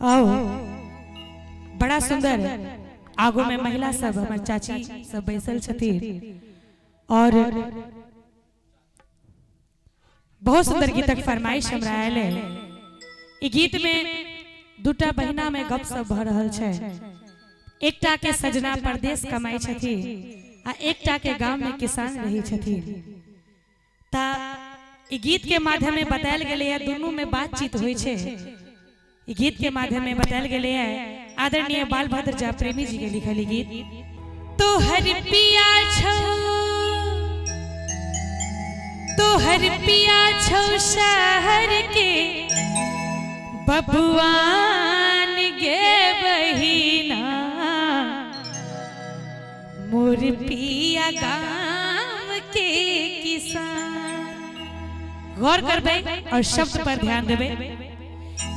आओ, बड़ा सुंदर आगू में महिला सब हमर चाची सब बैसल छथिन और बहुत सुंदर गीतक फरमाइश हमरा आयल है। ई गीत में दूटा बहिना में गप सब भ रहल छै। एकटा के सजना परदेश कमाई छथिन आ एकटा के गांव में किसान रही छथिन। ता ई गीत के माध्यम में बतायल गेलै है दोनों में बातचीत होइ छै। ई गीत के माध्यम में बतायल गेलै है आदरणीय बालभद्र झा प्रेमी जी के लिखल ई गीत। तोहर पिया छौ, तोहर पिया छौ शहर के बबुआन गे बहिना, मोर पिया गाम के किसान। गौर करबै और शब्द पर ध्यान देबै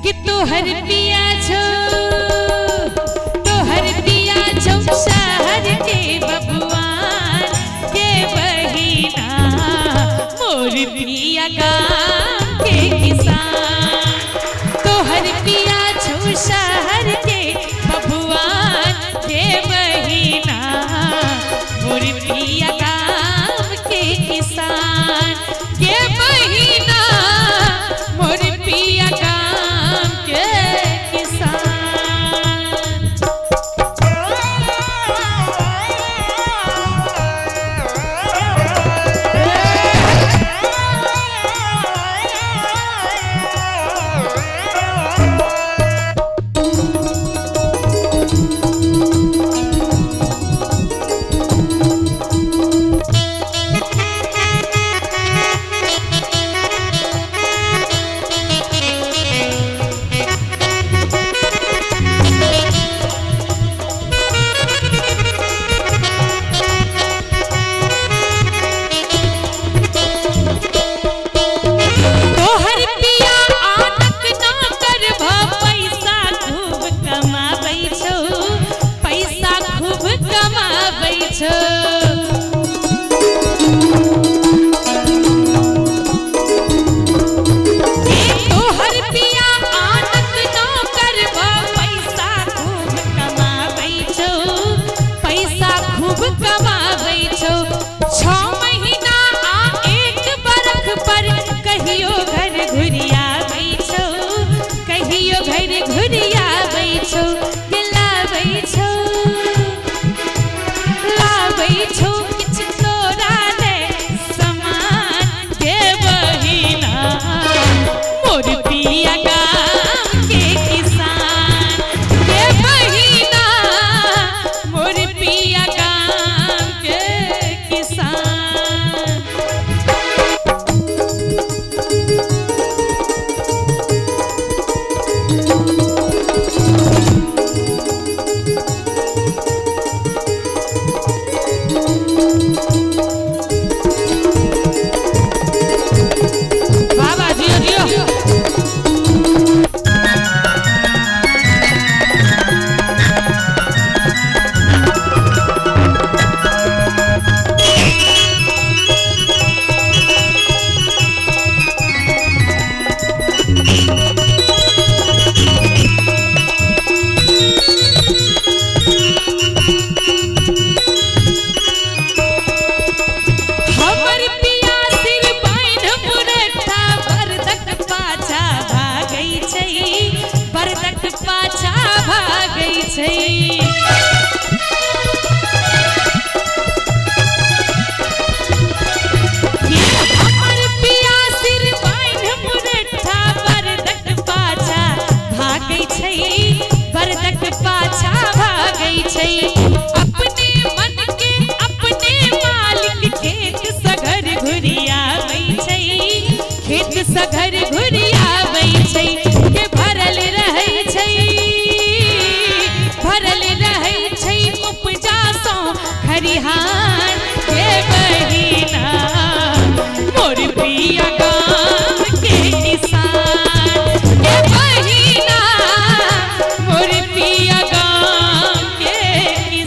कि तोहर पिया छौ, तोहर पिया छौ शहर के बबुआन गे बहिना, मोर पिया गाम के किसान। तोहर पिया छौ शहर के बबुआन गे बहिना, मोर पिया गाम के किसान। गे बहिना, मोर पिया गाम के किसान। तोहर पिया आनक ना करभ, पैसा खूब कमाबै छौ, पैसा खूब कमाबै छौ। तोहर पिया आनक ना करभ, पैसा खूब कमाबै छौ, पैसा खूब कमाबै छौ। 6 महीना आ 1 बरख पर कहियो घर घुरियाबै छौ, कहियो घर घुरियाबै छौ। लाबै छौ, लाबै छौ किछु तोरा ले समान गे बहिना, मोर पिया गाम के किसान। गे बहिना, मोर पिया गाम के किसान। वाह वाह, जियो जियो। हमर पिया सिर बान्हि मुरठा बरदक पाछा भागै छै, बरदक पाछा भागै छै। हमर पिया सिर बान्हि मुरठा बरदक पाछा भागै छै, बरदक पाछा भागै छै। अपने मन के अपने मालिक खेत सघर घुरियाबै छै, खेत सघर घुरियाबै छै। के भरल रहै छै, भरल रहै छै उपजा सँ खरिहान गे बहिना, मोर पिया गाम के किसान। गे बहिना, मोर पिया गाम के किसान।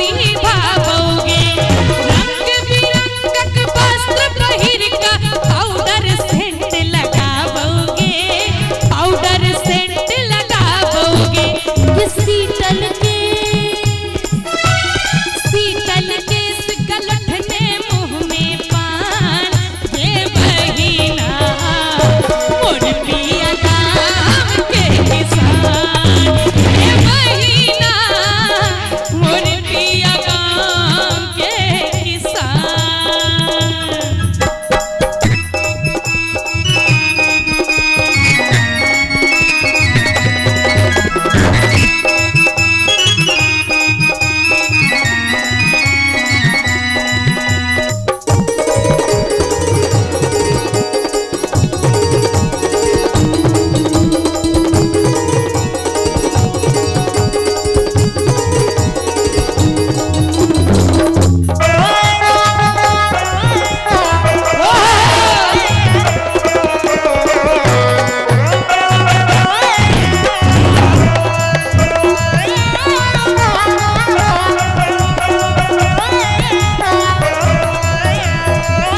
छौरी भावोगे। रंग बिरंगक वस्त्र पहिर क पाउडर सेंट लगाबोगे, पाउडर सेंट लगाबोगे। कि शीतल के, शीतल केस गलठने मुँह में पान गे बहिना मोर पिया गाम के किसान, गे बहिना मोर पिया गाम के किसान।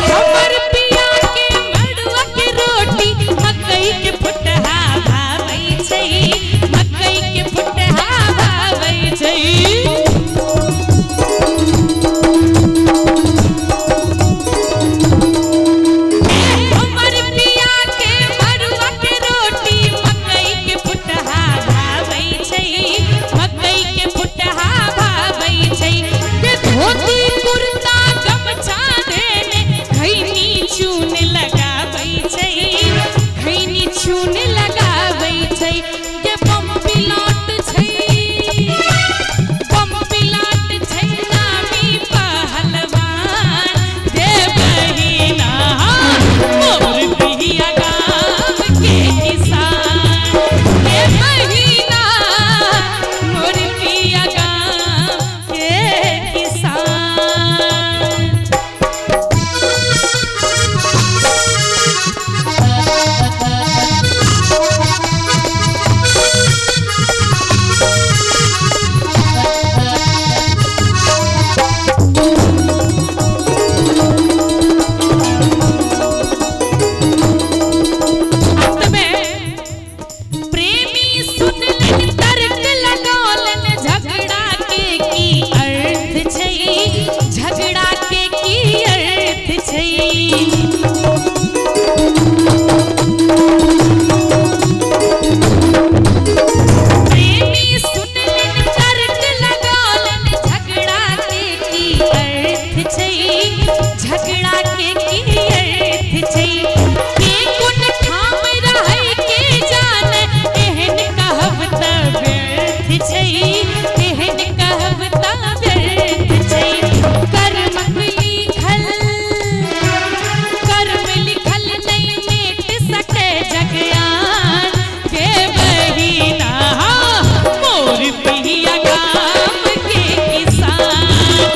हमर पिया के मड़ुआ के रोटी मकई के फुटहा भावै छै, मकई के फुटहा भावै छै। हमर पिया के मड़ुआ के रोटी मकई के फुटहा भावै छै, मकई के फुटहा भावै छै। के धोती कुर्ता गमछा देने खैनी चून लगाबै छै, खैनी चून लगाबै छै। के बम पिलाट छै, बम पिलाट छै नामी पहलवान गे बहिना मोर पिया गाम के किसान, गे बहिना मोर पिया गाम के किसान। अंत में प्रेमी सुनलन तर्क लगौलन झगड़ा के की अर्थ छै, झगड़ा के की अर्थ छै। प्रेमी सुनलन तर्क लगौलन झगड़ा के की अर्थ छै, झगड़ा के की अर्थ छै। के कोन ठाम रहै के जाने एहन कहब त व्यर्थ छै, एहन कहब त व्यर्थ छै। कर्मक लिखल, कर्म लिखल नहि मेट सकै जगयान गे बहिना मोर पिया गाम के किसान,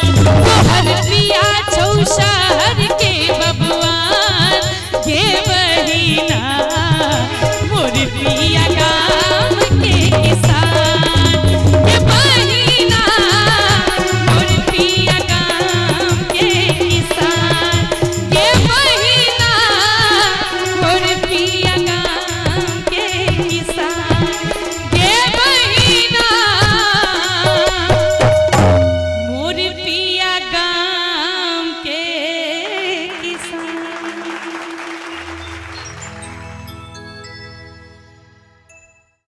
तोहर पिया छौ शहर के बबुआन गे बहिना मोर पिया गाम